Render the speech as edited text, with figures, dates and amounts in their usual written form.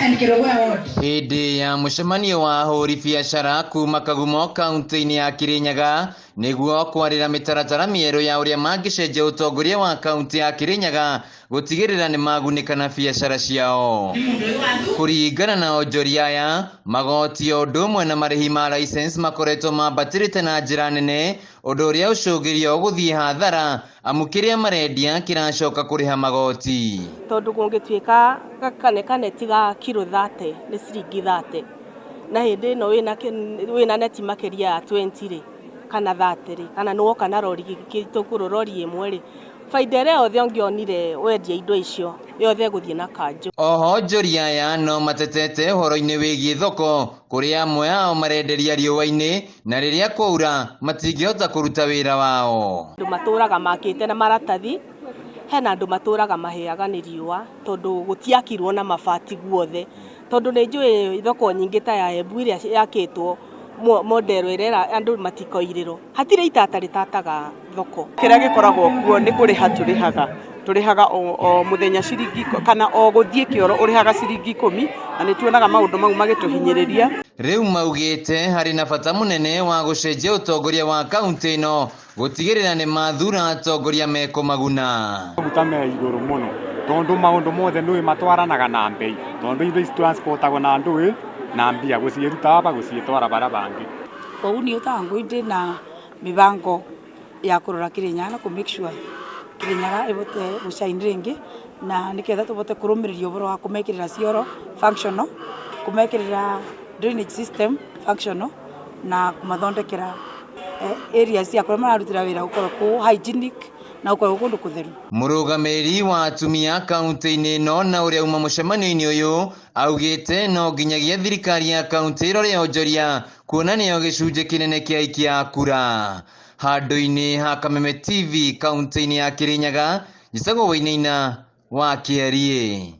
And Kerugoya ward. Hĩndĩ ya mũcemanio wa ahũri biacara kuma Kagumo kaunti-inĩ ya Kirinyaga nĩguo kwarĩra mĩtaratara mĩerũ ya ũrĩa mangĩcenjia ũtongoria wa kaunti ya Kirinyaga gũtigĩrĩra nĩ magunĩka na biacara ciao. Kũringana na onjoria aya, magoti o ũndũ ũmwe na marĩhi ma license makoretwo mambatĩrĩte na njĩra nene, ũndũ ũrĩa ũcũngĩrĩria o gũthiĩ hathara amu kĩrĩa marendia kĩracoka kũrĩha magoti. Tondũ kũngĩtuĩka kaneti ga kiro 30 nĩ ciringi 30, na hĩndĩ ĩno wĩna neti makĩria ya 20 rĩ, kana 30 rĩ, kana nĩ woka na rori gĩtũngũrũ rori ĩmwe rĩ, baida ĩrĩa yothe ũngĩonire wendia indo icio yothe ĩgũthiĩ na kanjũ. Oho onjoria aya no matetete ũhoro-inĩ wĩgiĩ thoko kũrĩa amwe ao marenderia riũa-inĩ na rĩrĩa kwaura matingĩhota kũruta wĩra wao. Andũ matũraga makĩte na maratathi, hena andũ matũraga mahĩaga nĩ riũa tondũ gũtiakirwo na mabati guothe, tondũ nĩ njũĩ thoko nyingĩ ta ya Embu ĩrĩa yakĩtwo model ĩrĩa andũ matikoirĩrwo, hatirĩ itata rĩtataga thoko. Kĩrĩa gĩkoragwo kuo nĩ kũrĩha tũrĩhaga, tũrĩhaga o mũthenya ciringi kana o gũthiĩ kĩoro ũrĩhaga ciringi 10, na nĩ tuonaga maũndũ mau magĩtũhinyĩrĩria. Rĩu maugĩte harĩ na bata mũnene wa gũcenjia ũtongoria wa kaunti ĩno gũtigĩrĩra nĩ mathura atongoria mekũmaguna. Maguta me igũrũ mũno tondũ maũndũ mothe nĩũĩ matwaranaga na mbei, tondũ indo ici transportagwo na ndũĩ na mbia gũciĩruta aba gũciĩtwara bara bangĩ. Kwoguo niĩ ta ngũi ndĩ na mĩbango ya kũrora Kirinyaga na kũ make sure Kirinyaga ĩbote gũshine rĩngĩ, na nĩketha tũbote kũrũmĩrĩria ũhoro wa kũmekĩrĩra cioro functional, kũmekĩrĩra drainage system functional, na kũmathondekera area cia kũrĩa mararutĩra wĩra gũkorwo kũ hygienic na gũkorwo kũndũ kũtheru. Mũrũgamĩrĩri wa atumia kaunti-inĩ ĩno na ũrĩa uma mũcemanio-inĩ ũyũ augĩte no nginyagia thirikari ya kaunti ĩrore onjoria kuona nĩo gĩcunjĩ kĩnene kĩa aikia a kura. Handũ-inĩ ha Kameme TV kaunti-inĩ ya Kirinyaga, njĩtagwo Wainaina wa Kĩariĩ.